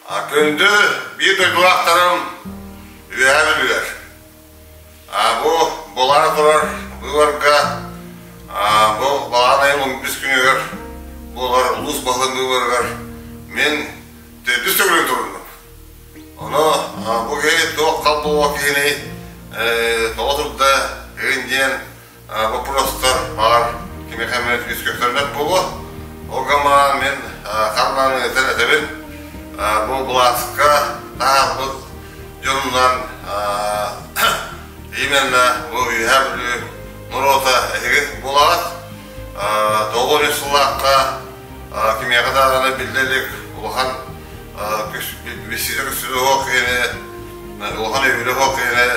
Күндү биир дойдулаахтарым Үөһээ Бүлүүлэр. Бу буолаары турар быыбарга бу балаҕан ыйын 15 күнүгэр буолар улуус баһылыгын быыбарыгар мин төрдүс төгүлүн туруннум. Ону бу киһи туох хал буолуох киһиний тоҕо турда игин диэн боппуруостар баҕар кимиэхэ эмэ үскөхтөрбөт буолуо. Ол гынан мин хармаан ыытан этэбин. Бу былааска таһаарбыт дьонунан именно бу Үөһээ Бүлүү норуота эһиги буолаҕыт. 93 сыллаахха кимиэхэ даҕаны биллэ илик улахан билсиитэ көстүтэ суох киһини, улахан өйүлэ суох киһини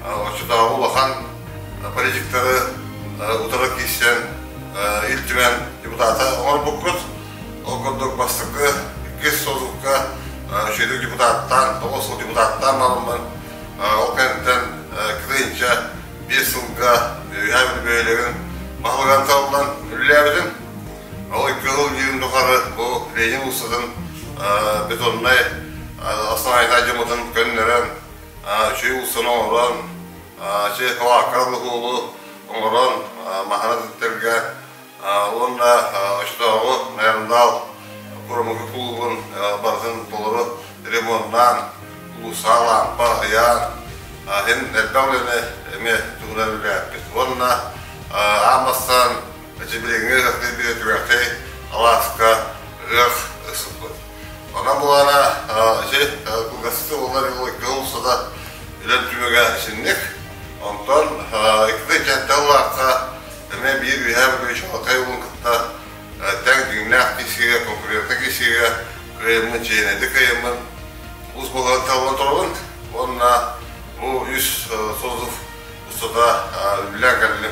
оччотооҕу улахан политиктары утары киирсэн Ил Түмэн депутата оҥорбуккут. Ол курдук бастакы иккис созывка үчүгэйдик депутаттаан, 9 сыл депутаттаан бараммын, ол кэнниттэн кытыынча 5 сылга Үөһээ Бүлүү бөһүөлэгин баһылыгынан талыллан үлэлээбитим. Ол икки сыл диирин тухары бу Ленин уулуссатын бетоннай основательнай дьоммутун көннөрөн, үчүгэй уулуссаны оҥорон, чехословакка луһуулу оҥорон маһана титтэргэ уонна оччотооҕу Найрундаал Курамыкы кулуубун барытын толору ремоннаан, улуусаҕа лаампа ыйаан, иһин элбэх үлэни эмиэ туһунан үлэлээппит. Уонна аан бастаан билиҥҥи ыһыахтыы бириэтүгэхтэй алааска ыһыах ыксыппыт. Онон булаана ити кылгастык буоллар икки уулуссата үлэм түмүгэ итинник. Онтон икки тыһыынча сыллаахха эмиэ биир Үөһээ Бүлүү чаҕылхай уолун кытта тэҥ дьиҥнээх киирсиигэ, конкурентнай киирсиигэ кыайаммын, чиэһинэйдик кыайаммын улуус баһылыгын талан турабын. Уонна бу үс созыв устата үлэлээн кэллим.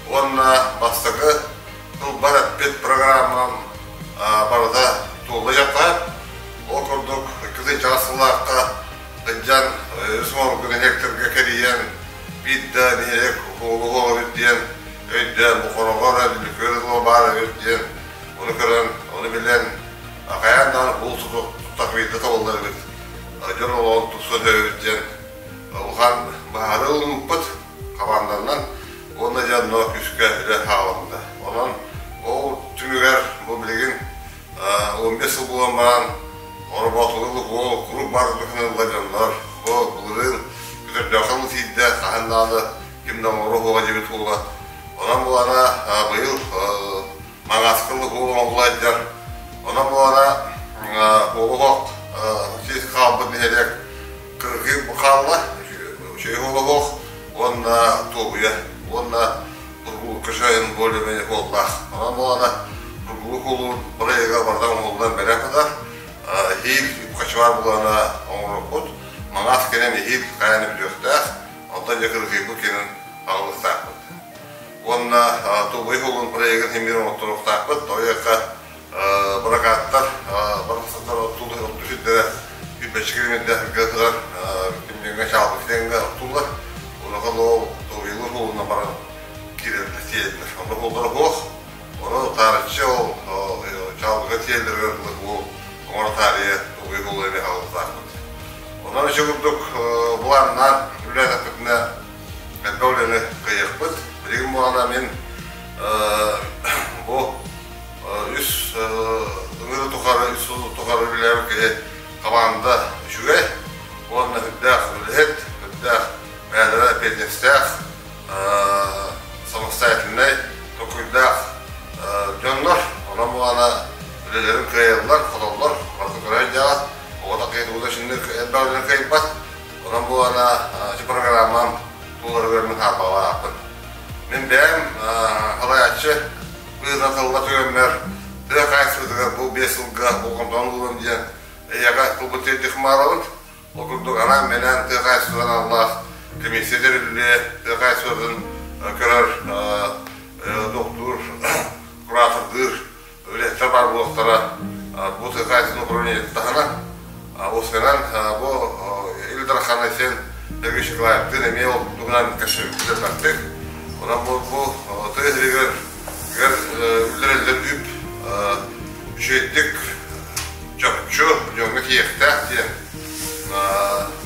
Уонна бастакы тылбар эппит программам барыта туолла дьахтар. Ол курдук 2 сыллаахха сылдьан үс оҥорбут нэһилиэктэргэ кэрийэн биир да нэһилиэк уһуолуһуох эбит диэн өйдөөн бу хороҕор лүкүөр тыла баар эбит диэн ону көрөн, ону билэн хайаан даҕаны уол туттах биирдэ табыллар эбит, дьон олоҕун тупсан эбит диэн улахан баһаары ылыммыппыт хамаанданан уонна дьэ онно күүскэ үлэ саҕаламмыта. Онон ол түмүгэр бу билигин 15 сыл буолан баран Ороботулуу уол куруук баар курдук дьоннор бу былырыын Көтөрдөөххө тиийдэ хаһан даҕаны ким да оҥоруо суоҕа диэбит уола. Онон буолана быйыл Маҥааска уол оҥоһулла сылдьар. Онон буолана уолу сис хаалбыт нэһилиэк кыргыы хаалла, үчүгэй уолуһуох уонна туобуйа уонна Бургулукка более-менее буоллаах. Онон буолана Бургулук улуун бырайыга барыта оҥоһуллан бэлэм сытар. Эһиил үп-хачыбар булана оҥоруохпут. Маҥаас кэлэн эһиил хайаны бүтүөхтээх. Онтон дьэ кыргыйбыт кэлин аҕалыахтаахпыт. Уонна Туобуйа уһугун проегын син биир оҥотторуохтаахпыт. Тоҕо быракааттар барахсаттар оттуулар оттуу сирдэрэ билбэччи километрдаах сиргэ сытар кимнээҥҥэ чаалбыт сирэҥҥэ оттууллар. Улахан ол Туобуйалыыр суолунан баран киирэллэр тиийэллэр. Онно суоллара суох. Ону таарыччы ол чаалбыга тиийэллэригэр уол оҥоро таарыйа Туобуйа суолу эмиэ аҕалыахтаахпыт. Онон ити курдук былааннаан үлэлээтэхпитинэ элбэх үлэни кыайыахпыт. Билигин буолана мин бу үс ыҥыры тухары, үс сыл тухары үлэлээбит киһи хамаанда үчүгэй уонна үрдээх үлэһит, үрдээх бэйэлэрэ эппиэтинэстээх, самостоятельнай толкуйдаах дьоннор. Онон буолана үлэлэрин кыайаллар, хотоллор, барыта көрөн дьаҕат, оҕото кыайдыбыта итинник элбэх үлэни кыайбат. Онон буолана ити программам туларыгар мин хаалбалаахпын. Мин бэйэм салайааччы быыһынан тылла түгэммэр тыа хаһаайыстыбатыгар бу 5 сылга болҕомтону ууран диэн эйиэхэ тылбын тиэрдиэх маарабын. Ол курдук анаан-минээн тыа хаһаайыстыбатын аналлаах комиссия тэриллиэ, тыа хаһаайыстыбатын көрөр доктуур, куратордыыр үлэһиттэр баар буолуохтара. Бу тыа хаһаайыстыбатын управлениетын таһынан уопсайынан бу Ил Дархан Айсен Сергеевич Николаевтыын эмиэ ол туһунан кэпсэппит элбэхтик. Онон бу бу тыа сиригэр үлэлэриллэр үп үчүгэйдик чопчу дьоҥҥо тиийиэхтээх диэн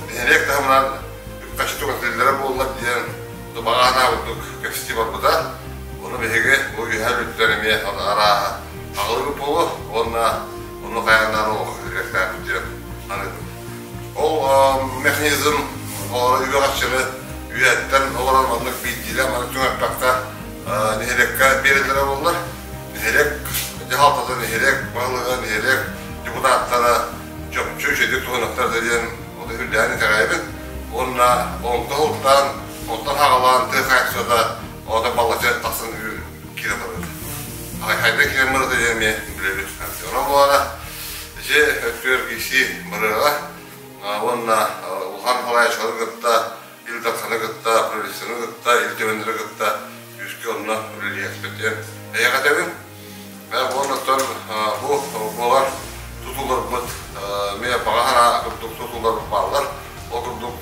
нэһилиэк таһымынан үп-харчы түҥэтиллэрэ буоллар диэн баҕа санаа курдук кэпсэтии барбыта. Ону биһиги бу үөһээ бүлүүлэр эмиэ арааһа аҕылыгы буолуо уонна ону хайаан олоххо киириэхтээхпит диэн саныыбын. Ол механизм үбү-харчыны үйэттэн олорон маннык биирдиилээн маннык түҥэппэххэ нэһилиэккэ биэрэллэрэ буоллар, нэһилиэк дьаһалтата, нэһилиэк баһылыга, нэһилиэк депутаттара чопчу үчүгэйдик туһаныахтара диэн ону үрдээн итэҕэйэбин. Уонна онтон ылтаан, онтон хаҕалаан тыа хаһаайыстыбата оҕото балачча тахсан киирэ барбыт. Хайда киирэн барыта диэн эмиэ билэбит. Онон буолара ити өттүгэр киирсии барыаҕа уонна улахан салайааччылары кытта Ил Дарханы кытта, правительствоны кытта, Ил Түмэннэри кытта күүскэ онно үлэлиэхпит диэн эйэҕэтэбин. Уонна бу буолар тутууларбыт эмиэ баҕа санаа курдук тутуулар бааллар. Ол курдук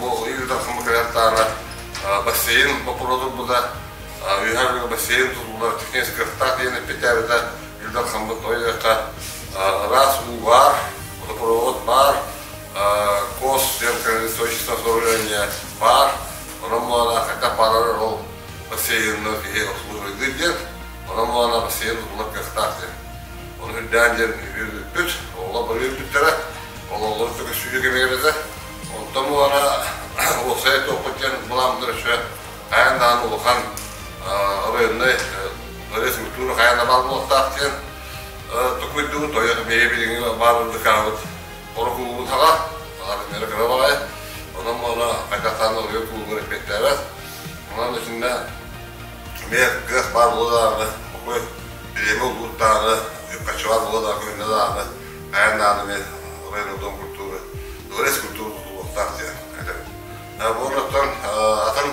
бу Ил Дархаммыт кэлэр таара бассейн боппуруоһа турбута. Үөһээ бассейн тутуллар технически кыахтаах диэн эппиттээбитэ. Ил Дархаммыт ойуохха ыраас уу баар, водопровод баар, кос диэн канализационное сооружение баар. Онон буолана хайдах баарар ол бассейнны киһи обслуживайдыыр диэн. Онон буолана бассейн тутуллар кыахтаах диэн. Ону үрдээн диэн үөрбүппүт. Оҕолор бары үөрбүттэрэ. Ол оҕолор көсүүрү кэмигэр этэ. Онтон буолана уопсай туохпут диэн былааммытын өссө хайаан даҕаны улахан районнай дворец культуры хайаан да баар буолуохтаах диэн токуйдубут. Тойон бэйэ билиҥҥи баар ырдыкаабыт Орокуулбут аҕа, аҕа кыра баҕайы, онон буола хайдахтаан оройуон куулугар эппиэттээбэт. Онон итиннэ эмиэ кыах баар буолуо даҕаны, бокуой бириэмэ улуут даҕаны, үп-харчы баар буолуо даҕаны, көһүннэ даҕаны, хайаан даҕаны эмиэ оройуон дом культуры, дворец культуры тутулуохтаах диэн этэбин. Бу оннуттан атын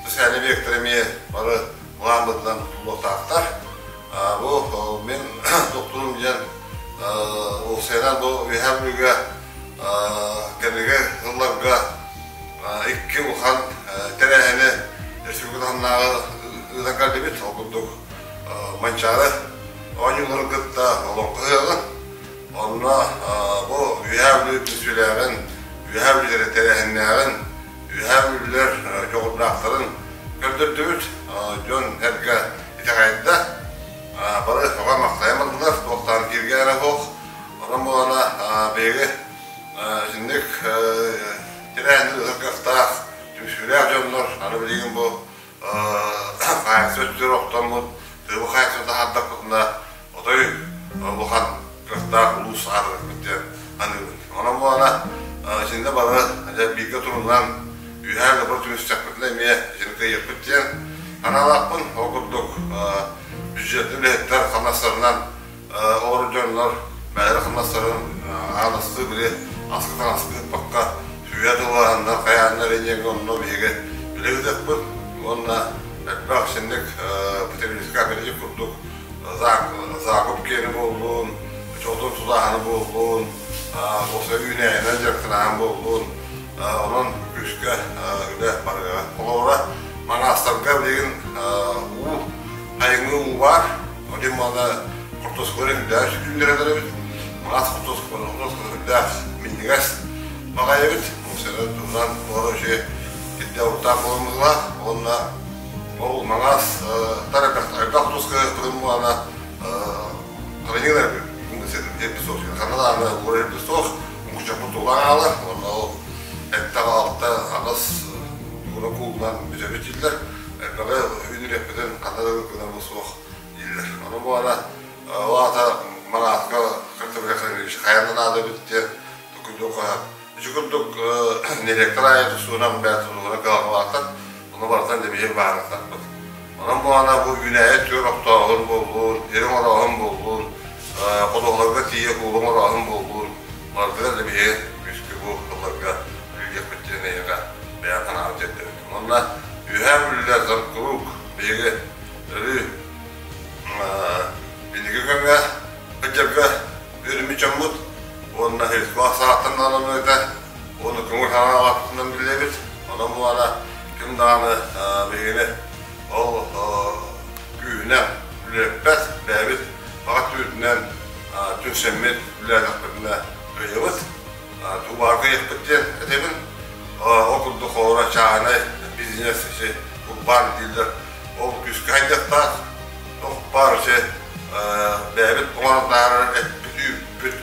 социальнай объектар эмиэ бары былаан тутулуохтаахтар. Бу мин тохтуурум диэн уопсайынан бу Үөһээ Бүлүүгэ кэмигэр сылларга икки улахан тэрээһини республика таһымнааҕы ыытан кэллибит. Ол курдук Манчаары оонньууларын кытта Олоҥхо ыһыаҕын, онно бу Үөһээ Бүлүү түмсүүлээҕин, Үөһээ Бүлүүлэри тэрээһиннээҕин, Үөһээ Бүлүүлэр дьоҕурдаахтарын көрдөрдүбүт. Дьон эргэ итэҕэйдэ. Бары сөҕө-махтайа бардылар, туохтаан кииргэ эрэ суох. Онон буолана биһиги итинник тэрээһини ыытар кыахтаах, түмсүүлээх дьоннор аны билигин бу хаайса өттүгэр охтоммут, тыабы хаайса таһаардахпытына отой улахан кыахтаах улуус аатырбыт диэн аныыбын. Онон буолана итиннэ бары дьэ бииргэ турунан үөһээ лабыр түмүстэхпитинэ эмиэ итини кыайыахпыт диэн санаалаахпын. Ол курдук бюджетный үлэһиттэр хамнастарынан олорор дьоннор бэйэлэрэ хамнастарын аанастыы били аскы таҥаска ыыппакка сүүйэ тыллаһаннар хайааннар инньэҥҥэ онно биһиги үлэ ыытыахпыт уонна элбэх синник потребительскай кооператив курдук закуп киэнэ буоллун, чолдон тутааһына буоллун, уопсай үүнээйинэн дьарыктанааһын буоллун, онон күүскэ үлэ барыаҕа. Холобура, Маҥаастарга билигин уу, сайыҥҥы уу баар, один маана хортуоскалары үрдээх үүннэрэллэр эбит. Маҥаас хортуоскалары үрдээх минньигэс баҕайы эбит. Уопсайынан туһунан туора үчүгэй сирдэ уруттаах буолан уонна Ол маҥаас тар элбэх хортуоска кырым буолана хранилэр эписод ханна даҕаны уурар эписод мукучаппыт тулаан хаалар уонна ол эттэҕэ алта аҕыс тугуна куулунан бүтэбит дииллэр элбэҕи үүнүрүөхпүтүн ханна да гынарбыт суох дииллэр ону буолана ол аата маҥааска хайаан да наада эбит диэн токуйдуохха Ити курдук директор аайы тустуунан бэйэ тутулугунан кыһалҕалаахтар, ону барытын дьэбиһир баһаарыктарбыт. Онон буолана бу үүнээйи түөр охтооһун буоллун, ириҥ орооһун буоллун, ходуһаларга тиийэ куулуҥ орооһун буоллун, барытыгар дьэбиһир күүскэ бу сылларга үлэлиэхпит диэн эйиэхэ бэйэм санаабын тиэрдэбин. Уонна Үөһээ Бүлүүлэр куруук биһиги өрүү инники күҥҥэ сылдьарга үөрэммит дьоммут уонна Христоф саҕаттан даҕаны уонна көҥүл санаалаахпытынан биллэбит. Онон буолара ким даҕаны биһигини ол күүһүнэн үлэлэппэт, бэйэбит баҕа өттүбүтүнэн Түмсэммит үлэлээтэхпитинэ кыайабыт. Тугу кыайыахпыт диэн этэбин. Ол курдук холобура чааһынай бизнес ити урбаан дииллэр. Ол күүскэ хайдахтаах туох баар ити бэйэбит оҥорон таһаарар эппит үүппүт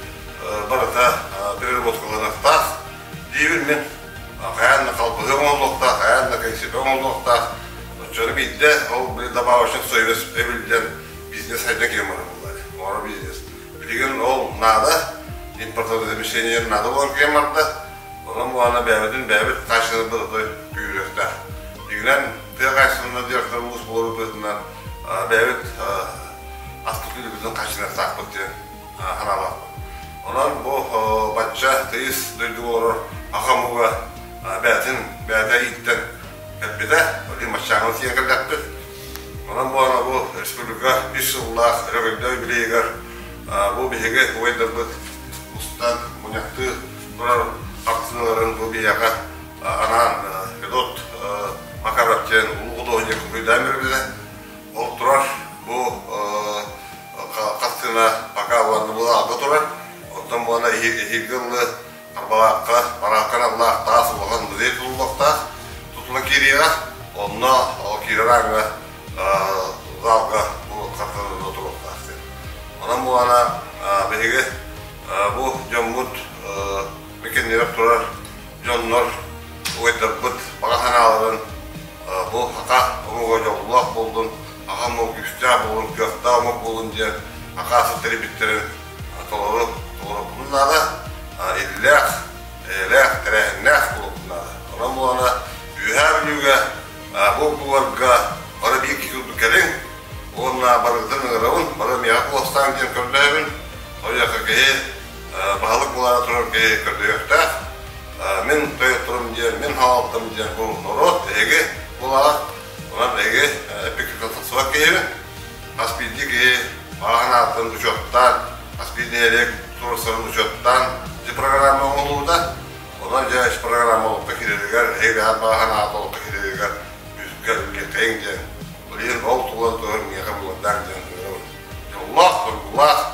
барыта переработкаланыахтаах диибин мин. Хайаан да халбаһы оҥоһуллуохтаах, хайаан да кэнсиэпэ оҥоһуллуохтаах. Оччону биирдэ ол добавочный стоимость эбиллэн бизнес хайда киэн барар буоллар. Оҥорор бизнес. Билигин ол наада, импортозамещение наада буолар киэн барда. Онон буолана бэйэбитин бэйэбит хаачыстыбабыт отой күүһүрүөхтээх. Дьиҥинэн тыа хаачыстыбатынан директор уус буолар быһыытынан бэйэбит аспыт-үөлбүтүн хааччыныахтаахпыт диэн санаалаахпын. Онон бу бачча тыйыс дойдуга олорор аха омуга бэйэтин бэйэтэ ииттэн кэлбитэ, ол маччааҥҥа тиийэн кэллэхпит. Онон буолан бу республика үс сыллаах өрөгөйдөөх юбилейыгар бу биһиги убайдарбыт устан мунньахтыы турар хартыыналарын бу биһиэхэ анаан Федот Макаров диэн улуу худуоһунньук уруйдаан биэрбитэ. Ол турар бу хартыына пока уонна былаалга турар. Оттон буолана эһиилги ыллы Арбалаахха, Бараахха аналлаах таас улахан музей тутуллуохтаах. Тутула киириэҕэ. Онно ол киирэр ааҥҥа залга бу хартыына туруохтаах диэн. Онон буолана биһиги бу дьоммут мекенниреп турар дьоннор угайдарбыт баҕа санааларын бу саха омуга дьоллоох буоллун, саха омук күүстээх буоллун, кыахтаах омук буоллун диэн акаасы тэрийбиттэрин толору толоруохпутун наада, иллээх, эйэлээх, тэрээһиннээх буолуохпутун наада. Онон буолана Үөһээ Бүлүүгэ бу бууларга бары биир киһи курдук кэлиҥ уонна барыгытын ыҥырабын, бары миэхэ куоластааҥ диэн көрдөһөбүн. Ойуоха киһи баһылык буолаары турар киһи көрдөһүөхтээх. Мин тойотторум диэн, мин хаалтым диэн бу норуот эһиги буолаҕыт. Онон эһиги эппиккитин тахсыбат киһибин. Хас биирдии киһи бааһын аатын учуоттаан, хас биирдии нэһилиэк туруорсарын учуоттаан ити программа оҥоһуллубута. Онон дьэ ис программа олоххо киирэригэр, эһиги бааһын аата олоххо киирэригэр күүскэ үлэлиэххэйиҥ диэн, ол иһин ол тула туһун миэхэ буолардаах диэн ыҥырабын. Дьоллоох, соргулаах.